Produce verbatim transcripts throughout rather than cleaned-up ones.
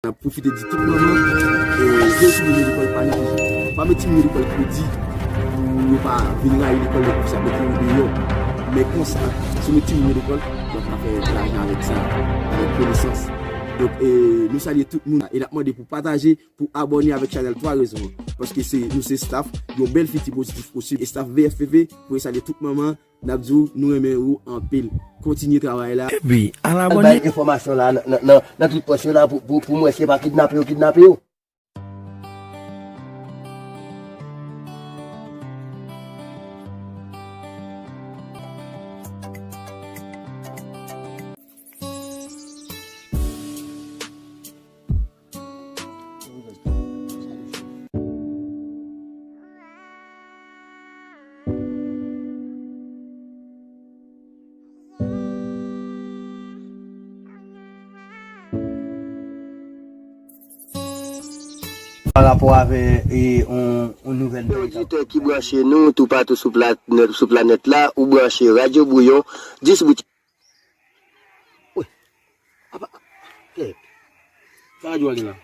N ap pwofite di tout manman, e, voye timoun yo lekòl pa neglije. Pa met timoun yo lekòl pou di, pou yo pa vin rayi lekòl, pou sa mete yo deyò. Men konsa, si w met timoun yo lekòl, w ap ka fè lajan avèk sa, avèk konesans. Donk, e, nou salye tout moun e n ap mande pou pataje, pou abòne avèk chanèl Twa Rezon an. Paske se, nou se staff, yon bèl fiti pozitif posib. E staff V F P V, pou salye tout manman, n ap di w, nou renmen ou anpil. Kontinye travay la. Epi, al abòne. Al bay enfòmasyon la nan, nan, nan, nan tout pòs yo la pou, pou, pou m wè si se pa kidnape yo kidnape yo. Pa rapò avè, e, on, on nouvèl. Oditè ki branche nou toupatou sou planèt, sou planèt la, ou branche Radyo Bouyon, dis bout. Wi. Apa, kèt. Sa radyo a li la?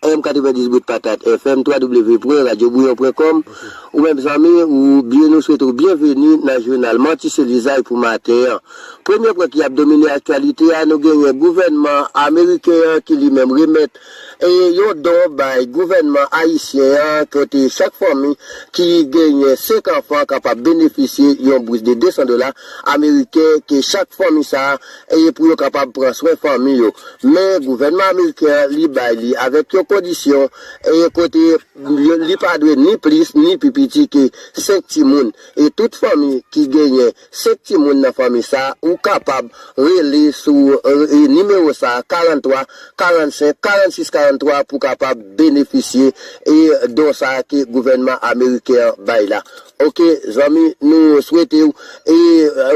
M katrevenndis bout patat F M, w w w pwen radyo bouyon pwen kòm. Ou menm zanmi, ou byen, nou swete w byenveni nan jounal Manti se Lizay pou maten an. Premye pwen ki ap domine aktyalite a, nou genyen gouvènman ameriken an ki li menm remèt, e, yon don bay gouvènman ayisyen an, kote chak fanmi ki genyen senk anfan kapab benefisye yon bous de de san dola ameriken ke chak fanmi sa a, e, pou yo kapab pran swen fanmi yo. Men gouvènman ameriken an, li bay li avèk yon kondisyon, e, kote yo, li pa dwe ni plis ni pi piti ke senk timoun. E tout fanmi ki genyen senk timoun nan fanmi sa, ou kapab rele sou, e, nimewo sa, karant twa, karant senk, karant sis, karant twa, pou kapab benefisye, e, don sa ke gouvènman ameriken an bay la. Oke, zanmi, nou swete w, e,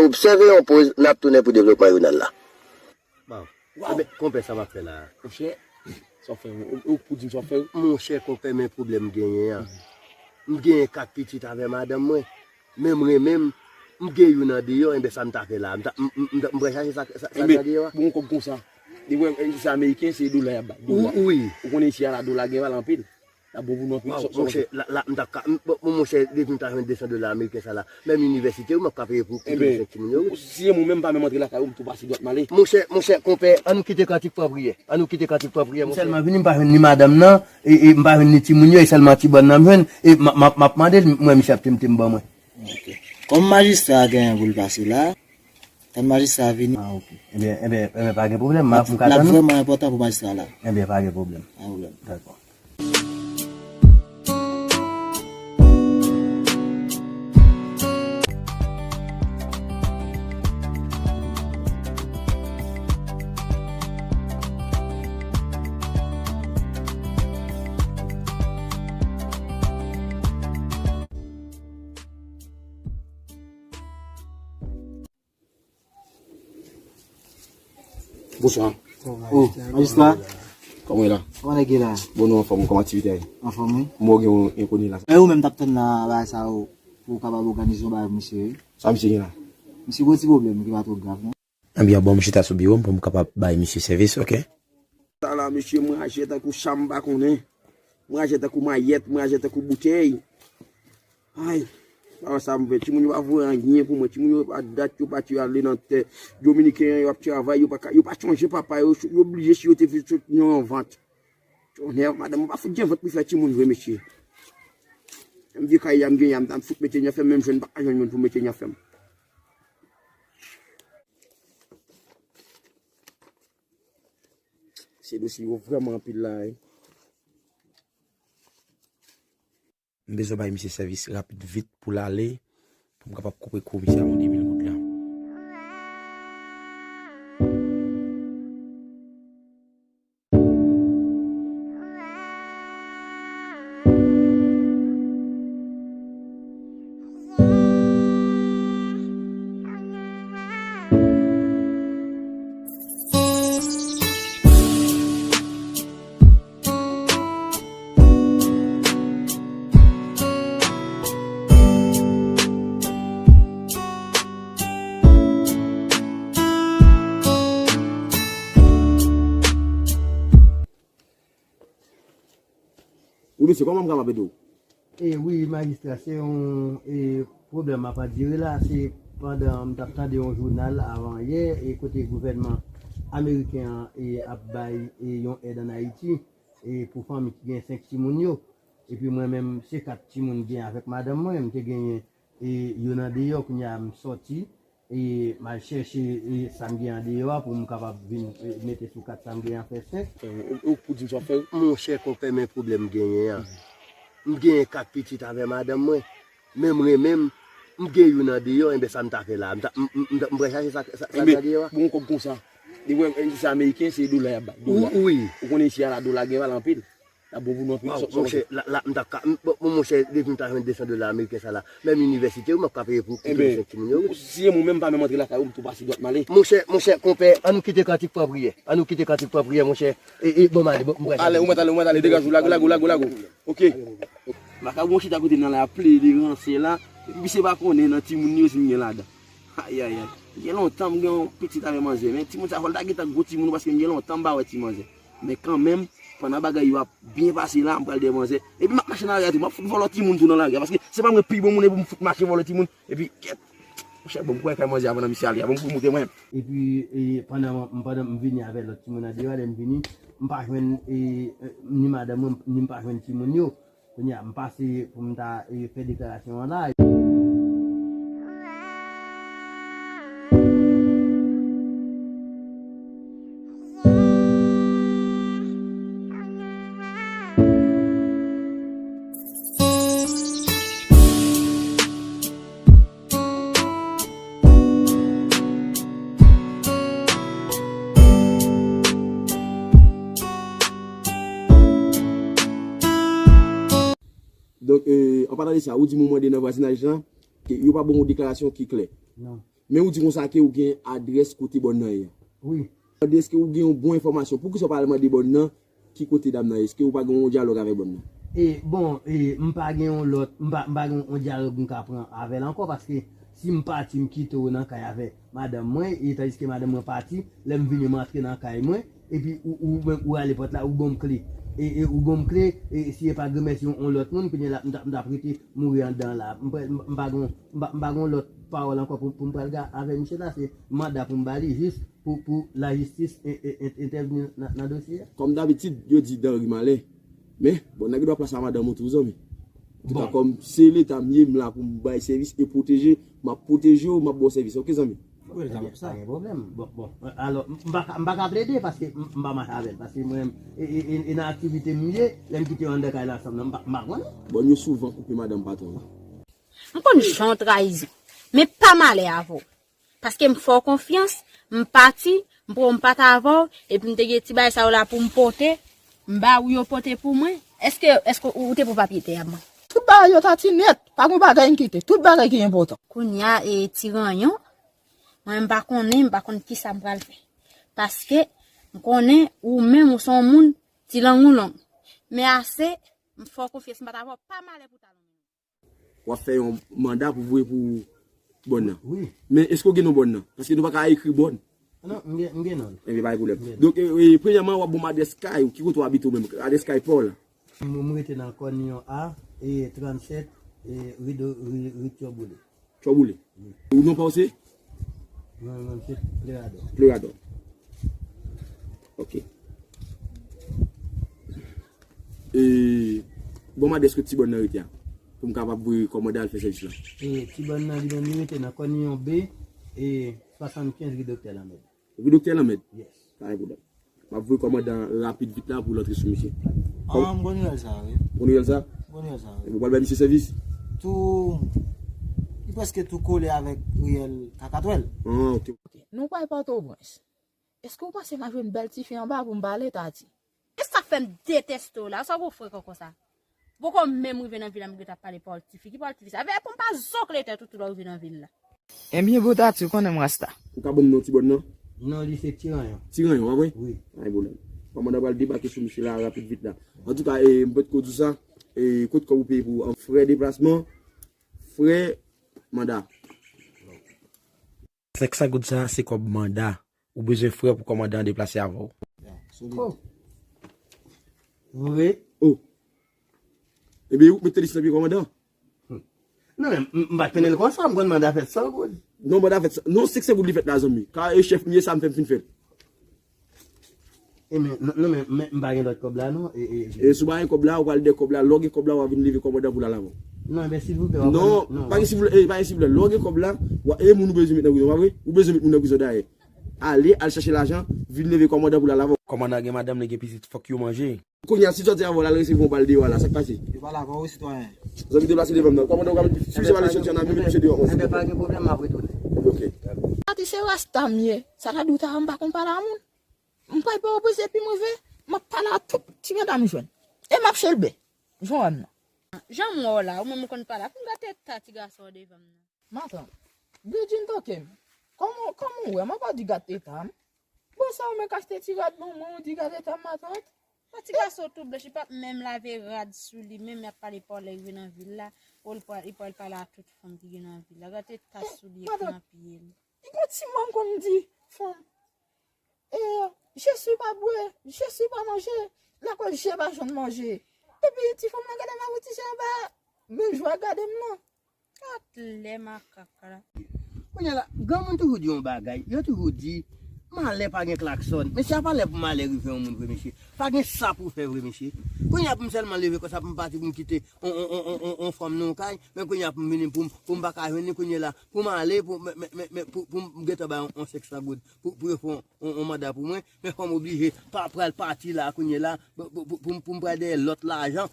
obsève yon poz, n ap tounen pou devlopman jounal la. Bon. Waw. Enben, konpè, sa m ap fè la a? Monchè, sa w fè, ou, ou pou di m sa w fè? Monchè, konpè, men pwoblèm m genyen an. M genyen kat pitit avè madanm mwen. Men m renmen m, m gen youn andeyò, enben, sa m ta fè la a? M ta, m, m, m, m pral chache sa, sa, sa andeyò a? Enben, bon, kòb konsa. Li wè, e, se ameriken, se dola y ap bay, dola. Wi. Ou konnen isi a la, dola gen valè anpil. L ap bon pou nou anpil. Waw, monchè, la, la, m t ap ka, m, bon, monchè, depi m ta jwenn de san dola ameriken sa la, menm inivèsite yo, m ap ka peye pou, pou tout senk timoun yo, wi. Enben, si se mwen menm, m pa menm antre lakay ou, m tou pase dwat m ale. Monchè, monchè, konpè, ann nou kite kantik pran priyè. Ann nou kite kantik pran priyè, monchè. M sèlman vini, m pa jwenn ni madanm nan, e, e m pa jwenn ni timoun yo, e sèlman ti bòn nan m jwenn, e m, m, m, m ap mande l, m wè misye ap temte m ban mwen. Ok. Kòm majistra a genyen pou l pase la, tann majistra a vini. Ah, ok. Enben, enben, enben, pa gen pwoblèm, m ap, m ka tann ou. L ap vrèman enpòtan pou majistra la. Enben, pa gen pwoblèm. Pa gen pwoblèm. Dakò. Bonswa. Oh, majistra. Kòman w ye la? Kòman nèg ye la? Bon, nou anfòm, kòman aktivite a ye? Anfòm, wi. M wè w gen yon enkoni la. E ou menm t ap tann la, bagay sa yo, pou w kapab òganize yon bagay pou misye, wi. Sa misye gen la? Misye gen yon ti pwoblèm ki pa twò grav, non. Ebyen, bon, m chita sou biwo m pou m kapab bay misye sèvis, oke? Sa la, mesye, m raje tankou chat m pa konnen. M raje tankou mayèt, m raje tankou boutèy. Ay, pa wè sa m fè. Timoun yo pa voye anyen pou mwen. Timoun yo pa dat, yo pati, yo ale nan tè dominiken an, yo ap travay, yo pa ka, yo pa chonje papa yo, yo blije si yo te vin sot nan yon vant. Tonnè, madanm mwen pa fout gen vant pou fè timoun vre, mesye. Menm vye kay la m genyen, m ta fout mete nèf m, menm jwenn pa ka jwenn moun pou mete nèf m. Se dosye yo vrèman anpil la, wi. M bezwen bay misye sèvis rapid vit pou l ale, pou m kapab koupe kou misye a yon de mil goud la. Wi, mesye, kòman m kapab ede w? E wi, majistra, se yon e, pwoblèm m ap andire la. Se pandan m t ap tande yon jounal avan yè, e kote gouvènman ameriken an e, ap bay e, yon èd ann Ayiti e, pou fanmi ki gen senk timoun yo. Epi mwen menm, se kat timoun m gen avèk madanm mwen. M te genyen e, youn andeyò, kounye a m sòti. E, m al chèche e, sa m gen andeyò a pou m kapab vin e, mete sou kat sa m gen an fè senk. Ou, ou pou di m sa w fè? Monchè, konpè, men pwoblèm m genyen an. M genyen kat pitit avè madanm mwen. Men m renmen m, m gen youn andeyò, enben sa m ta fè la? M ta, m, m, m, m pral chache sa, sa, sa Enben, andeyò a? Bon, kòb konsa. Depi w wè, se ameriken, se dola y ap bay. Dola. Wi. Ou konnen isi a la, dola gen valè anpil. L ap bon pou nou anpil. Waw, monchè, la, la, m t ap ka, m, bon, monchè, depi m ta jwenn de san dola ameriken sa la, menm inivèsite, wi, m ap ka peye pou, pou Enben, senk timoun yo, wi. Si se mwen menm, m pa menm antre lakay ou, m tou pase dwat m ale. Monchè, monchè, konpè, ann nou kite kantik pran priyè. Ann nou kite kantik pran priyè, monchè. E, e, bon, m ale, bon, m pral Ale, ou mèt ale, ou mèt ale, degaje w, lage, lage, lage, lage. Ok. Makabon chita kote nan la, ap plede ranse la. Epi misye pa konnen nan timoun li yo si m gen ladan. Ayayay. Gen lontan m gen yon pitit avè manzè, men timoun sa fò l ta gentan gwo timoun paske m gen lontan m pa wè ti manzè. Men kanmenm, pandan bagay yo ap byen pase la, m pral dèyè manzè. Epi m ap mache nan lari a tou, m ap fout vòlò timoun tou nan lari a, paske se pa mwen pi bon moun epi m fout mache vòlò timoun. Epi, kèt, monchè, bon, m kwè kay manzè a pandan misye ale a, bon, m pou moute mwen. Epi, e, pandan m, pandan m vini avè lòt timoun andeyò a, lè m vini, m pa jwenn, e, e, ni madanm mwen, ni m pa jwenn timoun yo. Kounye a, m pase pou m ta, e, fè deklarasyon an la. Donk, e, an palan de sa, ou di m ou mande nan vwazinaj lan, ke yo pa ban w deklarasyon ki klè. Non. Men ou di konsa ke ou gen adrès kote bòn nan ye a. Wi. Mande èske ou gen yon bon enfòmasyon. Poukisa w pa al mande bòn nan ki kote dam nan ye? Èske ou pa gen yon dyalòg avèk bòn nan? E, bon, e, m pa gen yon lòt, m pa, m pa gen yon dyalòg m ka pran avè l ankò, paske si m pati, m kite w nan kay avè madanm mwen, e tandiske madanm mwen pati, lè m vini, m antre nan kay mwen, epi ou, ou menm, ou rale pòt la, ou ban m kle. E, e ou ban m kle, e si e pa granmèsi yon, yon lòt moun, kounye a la, m t ap, m t ap rete mouri anndan la. M pa, m pa gen, m pa, m pa gen yon lòt pawòl ankò pou, pou m pral ga-, avè misye la, se manda pou m ba li, jis pou, pou lajistis en-, en-, en-, entèvni nan, nan dosye a. Kòm dabitid, yo di dan ri malen. Men, bon, nèg yo dwa plas a madanm ou tou, zanmi. Bon. Antouka, kòm se Leta m ye, m la pou m bay sèvis e pwoteje, m ap pwoteje w, m ap ba w sèvis, oke, zanmi? Wi, Leta m ap sa. Pa gen pwoblèm. Bon, bon. Alò, m pa ka, m pa ka plede paske m, m pa mache avè l. Paske mwen, e, e, e, e nan aktivite m ye, lè m kite yo anndan kay la ansanm nan, m pa, m pa konnen. Bon, yo souvan koupe madanm patwon la. M konn jan w trayizon, men pa m ale avè w. Paske m fè w konfyans, m pati, m pran yon pat avè w, epi m te gen ti bagay sa yo la pou m pote, m ba ou yo pote pou mwen. Èske, èske ou te pran papye tè a mwen? Tout bagay yo ta ti nèt, pa gen bagay m kite, tout bagay ki enpòtan. Kounye a, e, ti ranyon, mwen m pa konnen, m pa konn kisa m pral fè. Paske m konnen ou menm ou se yon moun, ti lang ou long. Men ase, m fè w konfyans, m pa t avè w, pa m ale pou talon. W ap fè yon manda pou voye pou bòn nan. Wi. Men èske w gen non bòn nan? Paske nou pa ka ekri bòn. Non, m gen, m gen non l. Ebyen, pa gen pwoblèm. M gen non l. Donk, e, e, premyèman, w ap ban m adrès kay ou. Ki kote w abite ou menm? Adrès kay pa w la. M, m rete nan Kòniyon A, e trannsèt, e ri do, ri, ri Tchòboule. Tchòboule. Wi. Ou non pa w se? Mwen, mwen, se Pleradò. Pleradò. Ok. E, bon, m adrès kote ti bòn nan rete a. Pou m kapab voye kòmandan al fè sèvis la. E, ti bòn nan, li menm, li rete nan Kòniyon B, e swasannkenz ri Doktè Lanmèd. Ri Doktè Lanmèd? Yes. Pa gen pwoblèm. M ap voye kòmandan rapid vit la pou l antre sou misye. Ah, m konn riyèl sa, wi. Ou konn riyèl sa? M konn riyèl sa, wi. Ou pral bay misye sèvis? Tou, li prèske tou kole avèk riyèl Kakatwèl. Ah, ok. Nou pral Pòtoprens. Èske w panse m a jwenn bèl tifi anba pou m pale, Tati? E sa fè m deteste w la. Sa w frekant konsa? Poko menm rive nan vil la, m gentan ap pale pawòl tifi. Ki pawòl tifi sa? Veye pou m pa zokle tèt ou tou lè w rive nan vil la. Ebyen, bon, Tati, ou konnen m rasta. Ou ka ban m non ti bòn nan? Non, li se Ti Ranyon. Ti Ranyon, pa vre? Wi. Pa gen pwoblèm. Kòmandan pral debake sou misye la rapid vit la. Antouka, e, m potko di w sa, e, kot kòb ou peye pou, an, frè deplasman, frè manda. Senk san goud sa, se kòb manda. Ou bezwen frè pou kòmandan an deplase avè w. Oh. Vre? Oh. Ebyen, ou k met tenis nan pye kòmandan. Non, men m, m pa t konnen l konsa, m konn manda fèt san goud. Non, manda fèt san, non, senk san goud li fèt la, zanmi. Ka e chèf m ye, sa m fè m fin fè l. E men, non, non, men, men m pa gen lòt kòb la, non. E, e, e. E si w pa gen kòb la, ou pral dèyè kòb la, lè w gen kòb la, w a vin leve kòmandan pou l al avè w. Non, men silvouplè, w a Non, non, pa gen silvouplè, e, pa gen silvouplè. Lè w gen kòb la, w a, e moun ou bezwen met nan prizon, pa vre? Ou bezwen met moun nan prizon dayè. Ale, al chache lajan, vin leve kòmandan pou l al avè w. Kòmandan gen madanm li, gen pitit, fòk yo manje. Kounye a, si sòti avè w, l al resevwa yon bal deyò a la, sa k pase? Yo pale avè w, wi, sitwayen. Zanmi, deplase devan m nan. Kòmandan, ou ka met, si misye pale sòti an, men met misye deyò, mwen. Enben, pa gen pwoblèm, m ap retounen. Ok. Pati se rasta m ye. Sa ta di w ta wè m pa konn pale a moun? M pral pran yon poz epi m rive, m ap pale a tout ti medam m jwenn. E m ap chelbe. Jan w wè m nan. Jan m wè w la, ou menm ou konn pale a. Pou m gate ta ti gason an devan m nan. Matant, Bridjine toke m. Kòman, kòman w wè m? Apa w di gad eta m? Bon, sa ou menm k achte ti rad ban mwen, ou di gad eta m, matant? Yon ti gason tou blanch, li p ap menm lave rad sou li, menm y ap pale pa w lè rive nan vil la, ou l pral, li pral pale a tout fanm ki gen nan vil la. Gad eta sou li epi nan pye l. Li gon ti mo m konn di fanm. E, je suis pa bwè, je suis pa manje, lakoz je pa jwenn manje. Epi ti fanm nan gade m avèk ti je anba, menm jan w gade m nan. Kat lè makak la. Kounye a la, granmoun toujou di yon bagay, yo toujou di, malè pa gen klaksòn. Mesye, a pa lè pou malè rive yon moun vre, mesye. Pa gen sa pou w fè vre, mesye. Kounye a pou m sèlman leve konsa pou m pati pou m kite on, on, on, on, on, on fanm nan yon kay, men kounye a pou m vini pou m, pou m pa ka jwenn li kounye a la, pou m ale, pou, men, men, men, men, pou, pou m gentan bay on, on senk san goud, pou, pou yo fè on, on, on manda pou mwen, men fò m oblije pa pral pati la kounye a la, pou, pou, pou, pou m, pou m pral dèyè lòt lajan.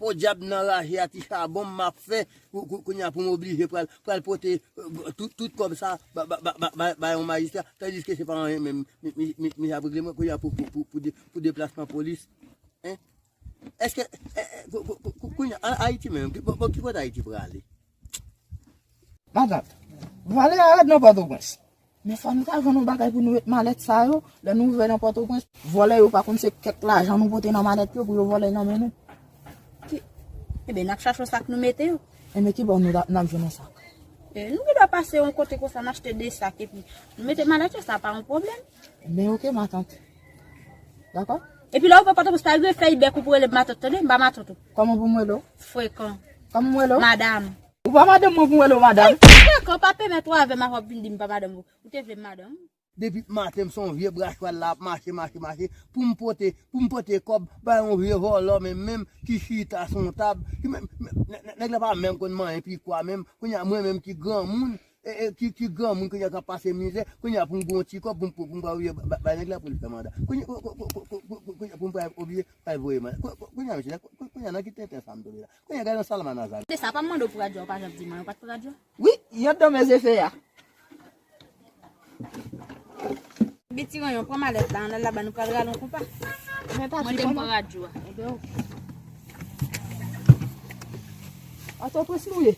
Podyab nan raje a ti chabon m ap fè, kou-, kou-, kounye a pou m oblije pral, pral pote, euh, tout, tout kòb sa, ba, ba, ba, ba, ba, ba yon majistra, tandiske se pa anyen menm, mi, mi, mi, mi ap regle mwen, kounye a pou, pou, pou, pou de-, pou deplasman polis. Hein? Èske, eh, eh, kou-, kou-, kou-, kou-, kounye a, A-, Ayiti menm, ki, bon, bon, ki kote Ayiti prale? Matant, vòlè a rèd nan Pòtoprens. Men fò nou ta jwenn yon bagay pou nou met malèt sa yo, lè nou rive nan Pòtoprens, vòlè yo pa konn se kèk lajan nou pote nan malèt yo pou yo vòlè nan men nou. Ki, ebyen, n ap chache yon sak nou mete yo. Ebyen, ki bò nou ta, n ap jwenn yon sak? E, nou gen dwa pase yon kote konsa, n achte de sak, epi nou mete malèt yo, sa pa yon pwoblèm. Men ok, matant. Dakò? Epi lè ou pa Pòtoprens, pa rive fè bèk ou pou rele m matant, tande? M pa matant ou. Kòman pou m rele w? Frekan. Kòman m rele w? Madanm. Ou pa madanm mwen pou m rele w madanm? Ey, frekan, pa pèmèt ou avè m, w ap vin di m pa madanm ou. Ou te vle m madanm ou? Depi maten, m se yon vye brachwal la ap mache, mache, mache. Pou m pote, pou m pote kòb, bay yon vye vòlò, men menm ki chita sou yon tab. Ki menm, men, nè-, nè-, nèg la pa menm konn manyen pikwa menm. Kounye a, mwen menm ki granmoun, e, e, ki, ki granmoun kounye a k ap pase mizè, kounye a pou m gon ti kòb pou m, pou, pou m pral oblije ba-, bay nèg la pou l fè manda. Kounye, kou-, kou-, kounye a pou m pral oblije pral voye manda. Kou-, kou-, kounye a, mesye, kou-, kou-, kounye a nan ki tenten sa m tonbe la? Kounye a gade yon salmanaza. De sa, pa m mande w pou radyo a, ou pa janm di m, ou pa t pran radyo a? Wi, y ap dans mes effets a. Bitiranyon, pran malèt la, ann al laba, nou pral rale yon konpa. Mwen di m pran radyo a. Ebyen, ok. Atò, prens nou ye.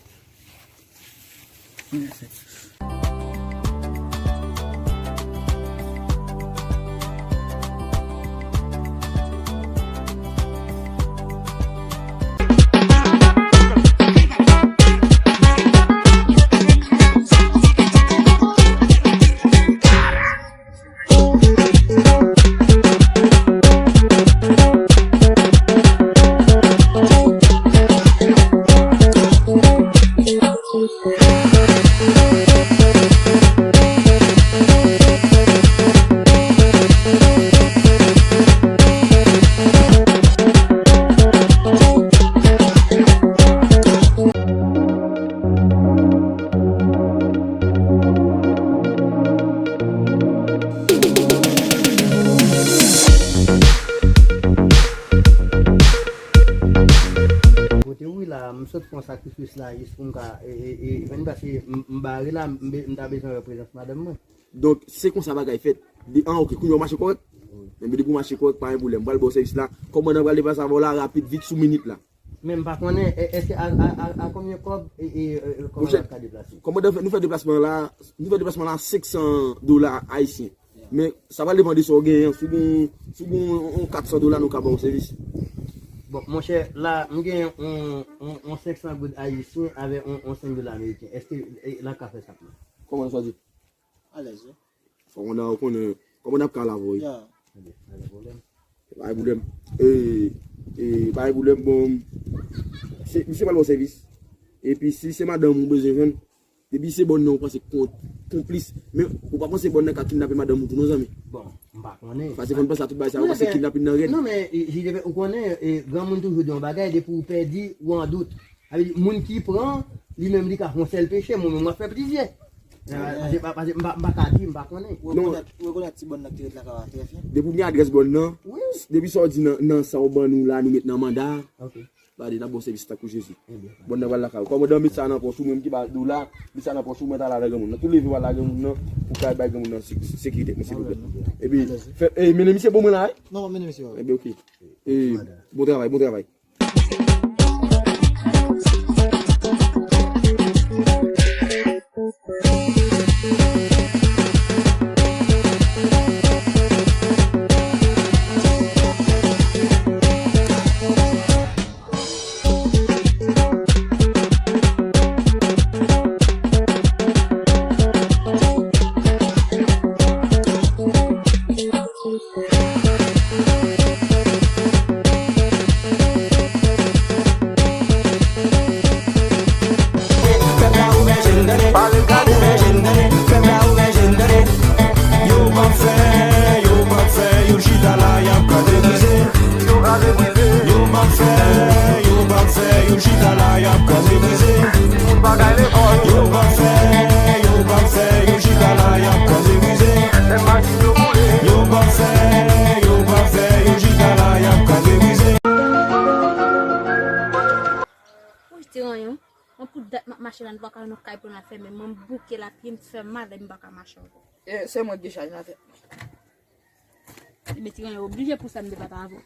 Kote wi la, m sot fè yon sakrifis la, jis pou m ka, e, e, e, vin pase m, m bare la, m, m ta bezwen wè prezans madanm mwen. Donk, se konsa bagay fèt. Di, ah, ok, kounye a w mache kòrèk? Wi. Enben, depi w mache kòrèk, pa gen pwoblèm. M pral ba w sèvis la. Kòmandan pral deplase avè w la, rapid, vit, sou minit la. Men m pa konnen, e, èske a, a, a, a konbyen kòb, e, e, e, kòmandan ka deplase? Kòmandan fè, nou fè deplasman la, nou fè deplasman la senk san dola ayisyen. Men, sa va depann de sa w genyen. Si w gen, si w gen yon, yon kat san dola, nou ka ba w sèvis. Bon, monchè, la, m gen yon, yon, yon senk san goud ayisyen avèk yon, yon senk dola ameriken. Èske, e, l ap ka fè sa pou mwen? Kòman nou sòti? Alèz, wi. Fò kòmandan an konnen, kòmandan ap ka lave w, wi. Ya. Pa gen pwoblèm. E, e, pa gen pwoblèm, bon. Se, misye pral ba w sèvis. Epi si se madanm ou bezwen jwenn, depi se bòn nan ou panse kon-, konplis, men ou pa panse bòn nan ka kidnape madanm ou tou non, zanmi. Bon, m pa konnen. Paske fò n panse a tout bagay sa yo, paske kidnapin nan rèd. Non, men, e, Jide, ou konnen, e, granmoun toujou di yon bagay, depi ou pèdi, ou an dout. Sa vle di, moun ki pran, li menm li ka fè yon sèl peche, mwen menm m ap fè plizyè. E, paske, paske m pa, m pa ka di, m pa konnen. Ou rekonèt, ou rekonèt si bòn nan ki te ret lakay ou a trè fèb? Depi w gen adrès bòn nan, depi sa w di nan, nan sa w ban nou la, nou met nan manda. Ok. Gade, n ap ba w sèvis tankou Jezi. Bòn nan pral lakay ou. Kòmandan, met sa nan pòch ou, mwen ki ba dola, met sa nan pòch ou, mwen t al avè granmoun nan. Tou leve w al la granmoun nan, pou w ka bay granmoun nan se-, sekirite, men silvouplè. Epi, fè, e, mennen misye pou mwen la, wi? Non, mennen misye, wi. Ebyen, ok. E, bon travay, bon travay. Yo p ap fè, yo p ap fè, yo chita la, y ap kraze brize. Yo p ap fè, yo p ap fè, yo chita la, y ap kraze brize. Yo p ap fè, yo p ap fè, yo chita la, y ap kraze brize. Yo p ap fè, yo p ap fè, yo chita la, y ap kraze brize. Ou jete ranyon. Mwen pou dat m ap mache la, nou pa ka jwenn yon kay pou n al fèmen. Mwen m bouke la, pye m fè mal, m pa ka mache ankò. E, se mwen k gen chaj nan tèt mwen. Ebyen, ti granmoun oblije pou sa m te pa ta avè w.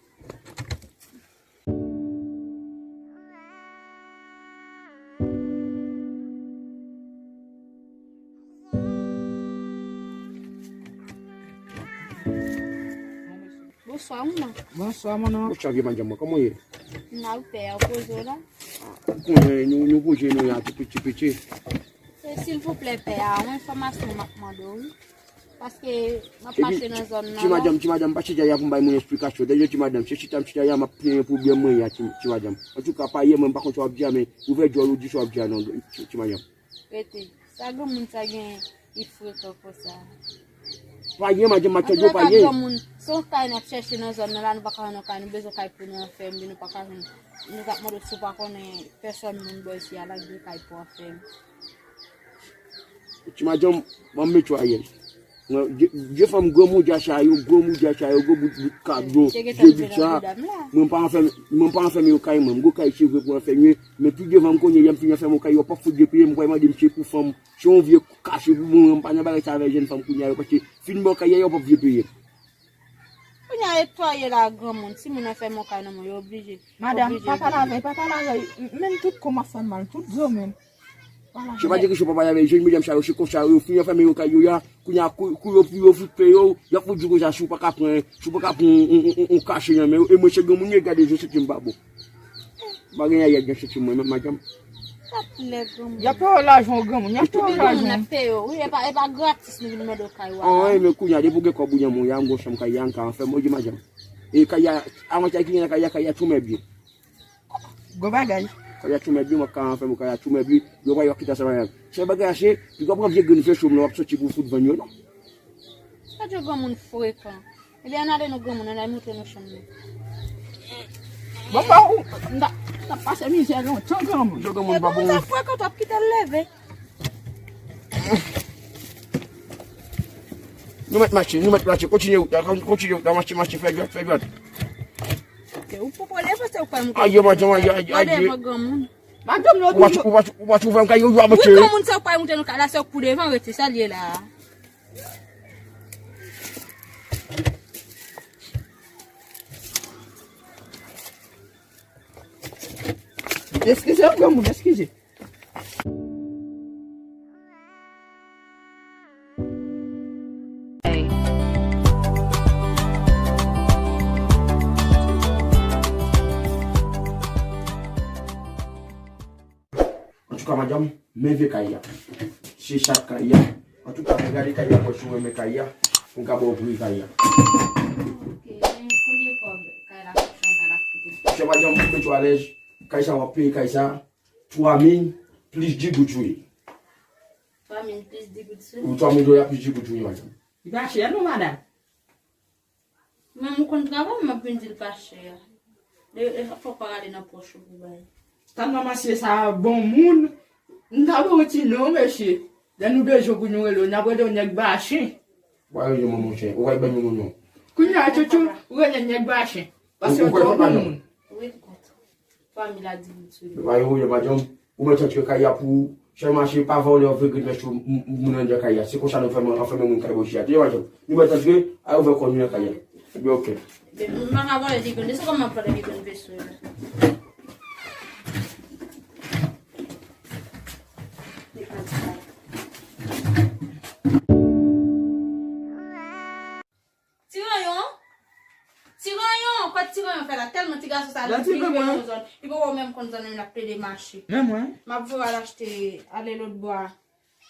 Bonswa, mon non. Bonswa, mon non. Bonswa, vye madanm mwen, kòman w ye? M la, pè a, ou poze w la? Ou konnen, nou, nou bouje nou ya ti piti piti. Se silvouplè, pè a, yon enfòmasyon m ap mande w, wi. Paske m ap mache nan zòn nan la. Ti madanm, ti madanm, pa chita ya pou m bay moun esplikasyon. Tande, ti madanm, se chita m chita ya, m ap plenyen pwoblèm mwen ya, ti, ti madanm. Antouka, pa yè, mwen m pa konn sa w ap di a, men ouvè djòl ou, di sa w ap di a non, ti, ti madanm. Rete. Sa granmoun sa gen, li frekan konsa. Pa gen, madanm, m ap tande w, pa gen. Antouka, granmoun, se yon kay n ap chèche nan zòn nan la, nou pa ka jwenn yon kay, nou bezwen kay pou nou anfèm, nou pa ka jwenn. Nou t ap mande w si w pa konnen pèsòn moun bò isi a la k gen kay pou anfèm. Ti madanm, ban m met w ayèz. Mwen, vye, vye fanm gwo moudja sa yo, gwo moudja sa yo, gwo bout, bout kabyon, vye bout sa. Mwen pa anfèm, mwen pa anfèmen yo kay mwen. M gwo kay se vre pou anfèmen, men pi devan m konnen lè m fin anfèmen yo kay, yo p ap fout vye peye m, mwen mande misye pou fanm. Se yon vye kache pou mwen, mwen pa nan bagay sa avè jèn fanm kounye a yo, paske fin bò kay a, yo p ap vye peye m. Kounye a, e twa ye la, granmoun, timoun anfèmen yo kay nan men w, yo oblije. Madanm, pa pale avè l, pa pale avè l. M, menm tout kò m ap fè m mal, tout zo menm. Se pa de kesyon pa pale avè l, jèn medam sa yo, se konsa yo, fin anfèmen yo kay yo ya, kounye a, kou, kou yo, pou yo fout peye w, y ap fout di w konsa, si w pa ka pran, si w pa ka pran yon, yon, yon, yon kache nan men yo, e mwen se granmoun yo, gade, je santi m pa bon. M pa gen ayèt nan santi mwen, menm madanm. Y ap peye w lajan w granmoun, y ap peye w lajan w. Wi, e pa, e pa gratis nou vin mande w kay ou a. An, men kounye a, depi w gen kòb ou nan men w, y a yon gwo chanm kay, y a yon kay anfèm, ou di madanm. E kay a, avantaj ki gen nan kay a, kay a tou mèb ye. Gwo bagay. Kay a tou mèb ye, mwen kay anfèm, kay a tou mèb ye, yo pa yo kite sa madanm. Se bagay a se, pi w pran vye grenn fè cho m nan, w ap soti pou w fout vann yo, non. Sa di granmoun frekan. Ebyen, ann ale non granmoun, ann al montre nou chanm nou. Bon, bon, ou, n ta, n ta pase mizè lontan, granmoun. Granmoun pa bon. Sa frekan, w ap kite l leve. Nou mèt mache, nou mèt mache. Kontinye wout la, kontinye wout la, mache, mache, fè dwat, fè dwat. Ok, ou poko leve, se ou k pral monte. Ayo, madanm, ayo, ayo, ayo. Gade, granmoun. Madanm, yo toujou. Ou pa, ou pa, ou pa twouve m kay yo, yo ap monte. Wi, granmoun, se ou k pral monte nan kay la, se ou k pou devan, rete, sa l ye la a. Eskize, granmoun, eskize. Antouka, madanm, men vye kay la. Se sa kay la. Antouka, mwen gade kay la, mwen si w renmen kay la, pou m ka ba w pri kay la. Ok, men konbyen kòb kay la ap fè, kay la ap koute? Chè madanm, ou mete w alèz. Kay sa w ap peye kay sa twa mil plis di goud sou li. Twa mil plis di goud sou li? Ou twa mil dola plis di goud sou li, madanm. Li pa chè non, madanm. Mwen, m konn travay, m ap vin di l pa chè a. Fò w pa rale nan pòch ou pou bay. Tann nan mesye sa bon moun, m ta ba w ti non, mesye. Lè nou bezwen pou nou rele w, n ap rele w nèg Bachen. Ou pa rele mwen monchè, ou pa ban mwen non. Kounye a, tchotcho, ou rele nèg Bachen. Paske ou twò bon moun. Wi, kont. Twa mil a di goud sou li. Ou pa rele madanm, ou mèt antre kay la pou Chè mache pa vòlè, vre grenn mèch moun anndan kay la. Se konsa nou fè anfèmen moun kay bòchi a. Tande madanm, nou mèt antre, al ouvè kò nou nan kay la. Ebyen, oke. M pa ka vòlè de grenn, se kòman m ap vòlè de grenn veso la? Ti Ranyon? Ti Ranyon! Kot Ti Ranyon fè la? Tèlman ti gason sa li vin nan yon zòn. Li poko menm konn zòn nan, l ap plede mache. Men mwen. M ap voye al achte, ale lòtbò a.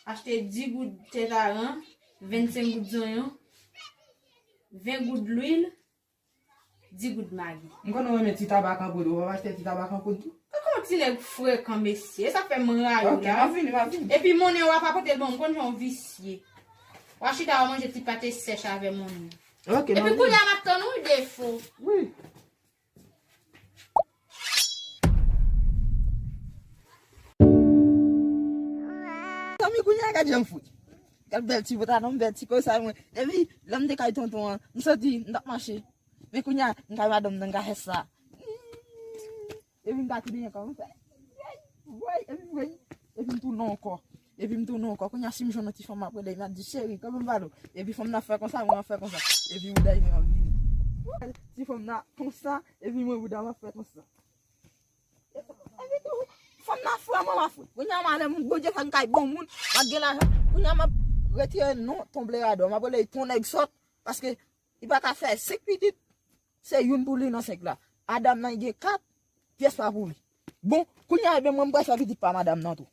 Achte dis goud tèt aran, vennsenk goud zonyon, ven goud lwil, dis goud magi. M konnen w renmen ti tabak an poud, ou p ap achte ti tabak an poud tou? Kòman ti nèg frekan, mesye? E sa fè m rayi w la. Ok, m ap vini, m ap vini. Epi monnen w ap pote l ban m, m konn jan w visye. W a chita, w a manje ti pate sèch avè monnen. Ok, m ap vini. Epi kounye a m ap tann ou defo. Wi. Zanmi, kounye a gad jan m fout. Gad bèl ti pantalon, bèl ti kòsay mwen. Epi lè m te kay tonton an, m santi m t ap mache. Men kounye a, m kay madanm nan, m ka fè sa. Epi m ka tounen ankò, m fè. Woy, epi woy, epi m tounen ankò. Epi m tounen ankò. Kounye a, si m jwenn yon ti fanm ap rele, m ap di, cheri, kanpe m pale w. Epi fanm nan ap fè konsa, mwen ap fè konsa. Epi bouda mwen ap vini. Ti fanm nan konsa, epi mwen bouda m ap fè konsa. Epi tou, fanm nan fou, mwen ap fou. Kounye a, m ale, Bondye fè m kay bon moun, m ap gen lajan. Kounye a, m ap retire non Ton Bleradò, m ap rele Ton Nèg Sòt, paske li pa ka fè senk pitit, se youn pou li nan senk la. Madanm nan gen kat, pyès pa pou li. Bon, kounye a, ebyen, mwen, m pral fè pitit pa madanm nan tou.